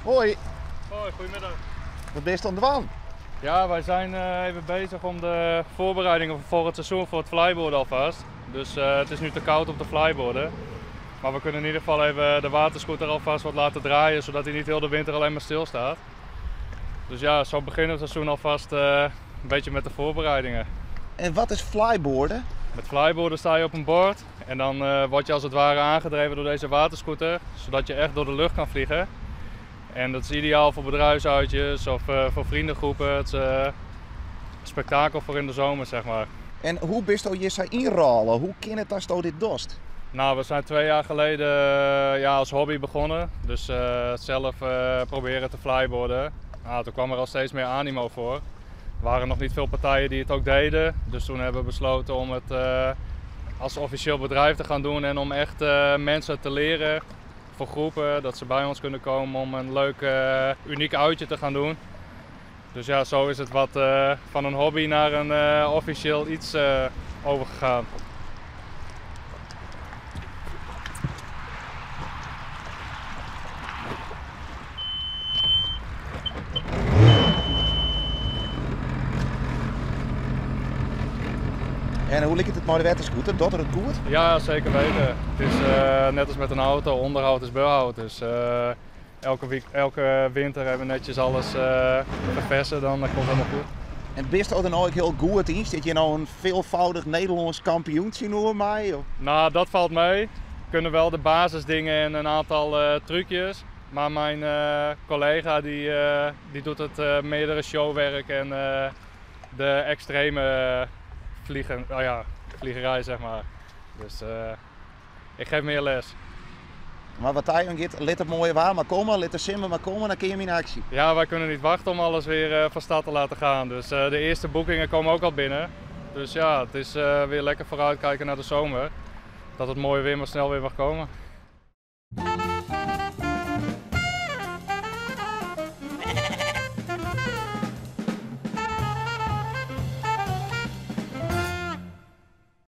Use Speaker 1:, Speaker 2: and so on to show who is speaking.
Speaker 1: Hoi.
Speaker 2: Hoi, goedemiddag.
Speaker 1: Wat bist oan it dwaan?
Speaker 2: Ja, wij zijn even bezig om de voorbereidingen voor volgend seizoen voor het flyboarden alvast. Dus het is nu te koud om te flyboarden. Maar we kunnen in ieder geval even de waterscooter alvast wat laten draaien, zodat hij niet heel de winter alleen maar stilstaat. Dus ja, zo beginnen we het seizoen alvast een beetje met de voorbereidingen.
Speaker 1: En wat is flyboarden?
Speaker 2: Met flyboarden sta je op een board en dan word je als het ware aangedreven door deze waterscooter, zodat je echt door de lucht kan vliegen. En dat is ideaal voor bedrijfsuitjes of voor vriendengroepen. Het is een spektakel voor in de zomer.
Speaker 1: En hoe bist u je zo inrollen? Hoe kan het als u dit dost?
Speaker 2: We zijn 2 jaar geleden als hobby begonnen. Dus zelf proberen te flyboarden. Toen kwam er al steeds meer animo voor. Er waren nog niet veel partijen die het ook deden. Dus toen hebben we besloten om het als officieel bedrijf te gaan doen en om echt mensen te leren voor groepen, dat ze bij ons kunnen komen om een leuk, uniek uitje te gaan doen. Dus zo is het wat van een hobby naar een officieel iets overgegaan.
Speaker 1: En hoe ligt het met de waterscooter? Doet het goed?
Speaker 2: Ja, zeker weten. Het is net als met een auto, onderhoud is behoud. Dus elke winter hebben we netjes alles verversen, dan komt het helemaal goed.
Speaker 1: En bist u er nou ook heel goed in? Zit je nou een veelvoudig Nederlands kampioen zien hoor mij? Of?
Speaker 2: Dat valt mee. We kunnen wel de basisdingen en een aantal trucjes. Maar mijn collega die doet het meerdere showwerk en de extreme vliegen, oh ja, vliegerij. Dus ik geef meer les.
Speaker 1: Maar wat hij aangeeft, let het mooie waar maar komen, let de simmen maar komen, dan kun je hem in actie.
Speaker 2: Ja, wij kunnen niet wachten om alles weer van start te laten gaan. Dus de eerste boekingen komen ook al binnen. Dus het is weer lekker vooruitkijken naar de zomer. Dat het mooie weer maar snel weer mag komen.